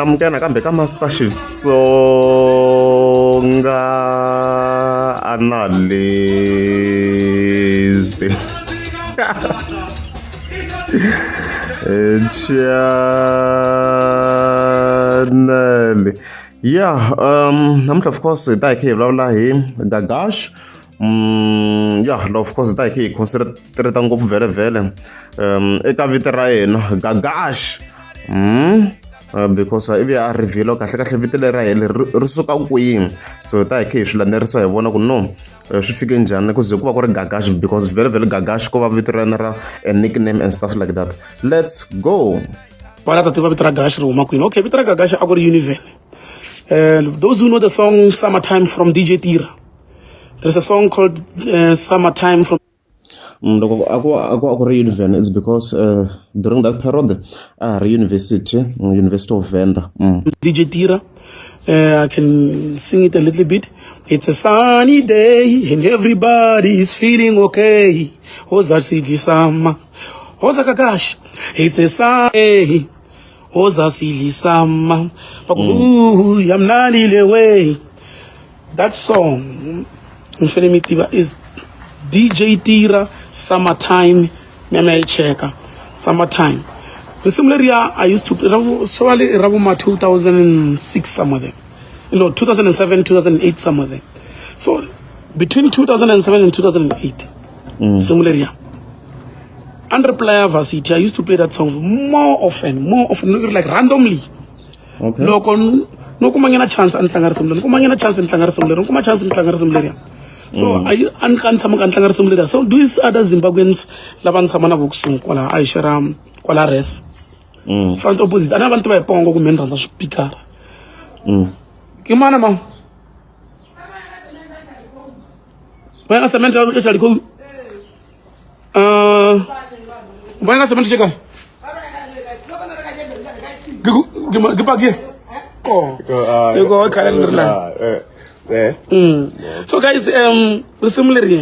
Amukela nakambe ka Master Xitsonga Analyst. Channel. Yeah, namuntlha of course hi ta hi kha hi vulavula hi Gagash. Yeah, of course hi ta hi kha hi concentrate ngopfu vhele eka vito ra yena Gagash. Because ivi a reveal kahle kahle vito leri ra yena ri ri suka kwini so hi ta hi kha hi swi landzelerisa hi vona ku no swi fike njhani ku ze ku va ku ri Gagash because vhele vhele Gagash ko va vito ra yena ra a nickname and stuff like that. Let's go. Va la ta tiva vito ra Gagash ri huma kwini. Okay, vito ra Gagash a ku ri Univen. Those who know the song Summertime from DJ Tira, there's a song called Summertime from Loko a ku ri Univen, it's because during that period a ha ri university, University of Venda. DJ Tira. I can sing it a little bit. It's a sunny day and everybody is feeling okay. Hoza sidli sama. Hoza Gagash. It's a sunny. Hoza sidli sama. Ooh, yamnandi le way. That song, mi mi tiva, is DJ Tira, Summertime. Mi ya yi cheka. Summertime. Risimu leriya I used to so ra vo ma 2006 somewhere there. No, 2007, 2008 somewhere there. So between 2007 and 2008, risimu leriya. Under player varsity, I used to play that song more often, like randomly. Loko no kuma nyana chance a ni tlanga risimu leri, ni kuma nyana chance ni tlanga risimu leri, ni kuma chance ni tlanga risimu leriya. So a ni kha ni tshama ka ni tlanga risimu leriya. So these other Zimbabweans lava ni tshama na vo kusuhi kwala a hi share kwala res. Front opposite. A na va ni tiva hi pongo kumbe ni rhandza swipikara. Ke mana ma? Va nga cement ya chali ko. Va nga cement cheka. Ke ke paki. Oh. Iko khale ni ri la. So guys, risimu leri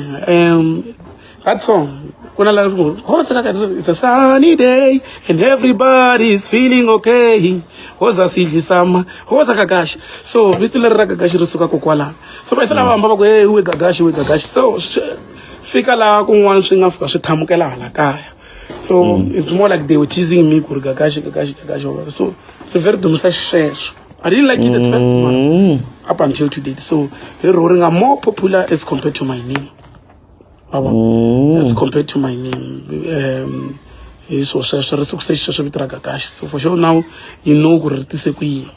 that song kuna la hoza ka it's a sunny day and everybody is feeling okay. Hoza sidli sama, hoza Gagash. So vito leri ra Gagash ri suka kokwalano. So va yisela va hamba va ku hey we Gagash, we Gagash. So fika laha kun'wana swi nga fika swi thamukela hala kaya. So it's more like they were teasing me ku ri Gagash, Gagash, Gagash. So ri very dumisa xisweswo. I didn't like it at first, man, up until today. So ri ro ri nga more popular as compared to my name. Yabo? As compared to my name. Hi swo sweswo ri sukise xisweswo vito ra Gagash. So for sure now you know ku ri ri tise ku yini.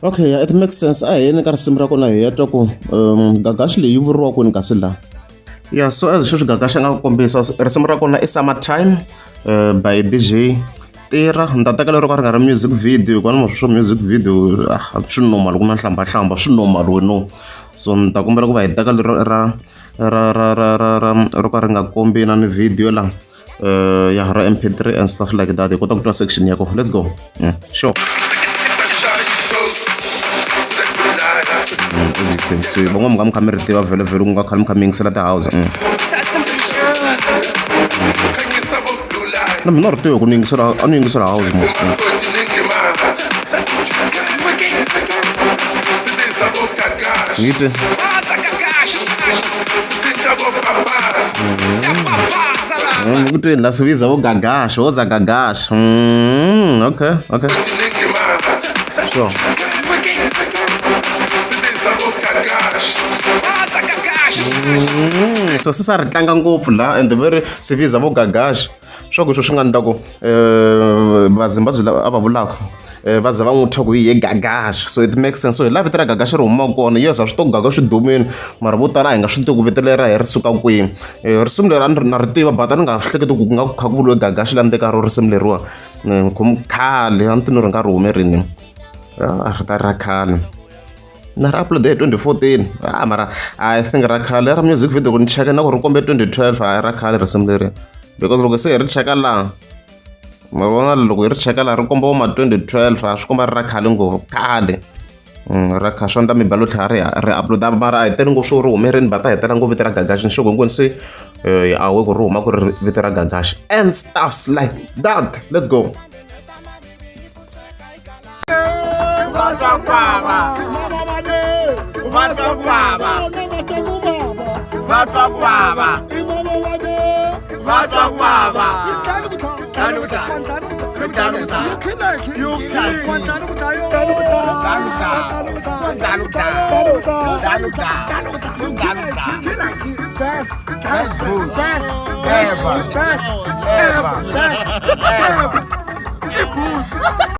Okay, yeah, it makes sense. A hi yeni ka risimu ra kona hi ya twa ku Gagash leyi yi vuriwa kwini kasi laha. Yeah, so as sweswi Gagash a nga ku kombisa risimu ra kona i Summertime by DJ Tira. Ni ta teka lero ka ri nga ri music video hikuva ni swo music video ah, swi normal ku na nhlambhahlamba swi normal we no. So ni ta kombela ku va hi teka lero ra ra ra ra ra ra ro ka ri nga kombi na ni video la ya ra MP3 and stuff like that hi kota ku twa section ya kona. Let's go. Sure. As you can see, van'wana mi nga mi kha mi ri tiva vhele vhele ku nga khale mi kha mi yingisela ti-house. Na mina ri tiva ku ni yingisela a ni yingisela house mo. Yi twe. Ku tweni la siviza vo Gagash, hoza Gagash. Okay. Sure. So se sa ri tlanga ngopfu la and very siviza vo Gagash swa ku swo swi nga ndla ku vazimbabwe lava a va vulaka va za va n'wi thya ku hi ye Gagash, so it makes sense. So hi laha vito ra Gagash ri humaka kona. Yes, a swi to Gaga swi dumile mara vo tala a hi nga swi tivi ku vito leri ra hi ri suka kwini. Risimu leri a ni ri na ri tiva but a ni nga hleketi ku nga ku kha ku vuriwe Gagash la ndzeni ka ro risimu leriwa khomi khale a ni ti no ri nga ri hume rini a ri ta ra khale na ri upload hi 2014. Ah, mara I think ra khale ra music video ku ni cheka na ku ri kombe 2012 a ra khale risimu leri because loko se hi ri cheka laha ma vona loko hi ri cheka laha ri komba vo ma 2012 a swi komba ri ra khale ngopfu khale. Ra kha swa ndla mi ba lo tlhela ri ri upload mara a hi tele ngopfu swo ri hume rini but a hi tela ngopfu vito ra Gagash ni sure hinkwenu se hi awe ku ri huma ku ri vito ra Gagash and stuffs like that. Let's go. twa ku vava. Va twa ku vava. Va twa ku vava. Va twa ku vava. Best, best, ever, best, ever, best, ever.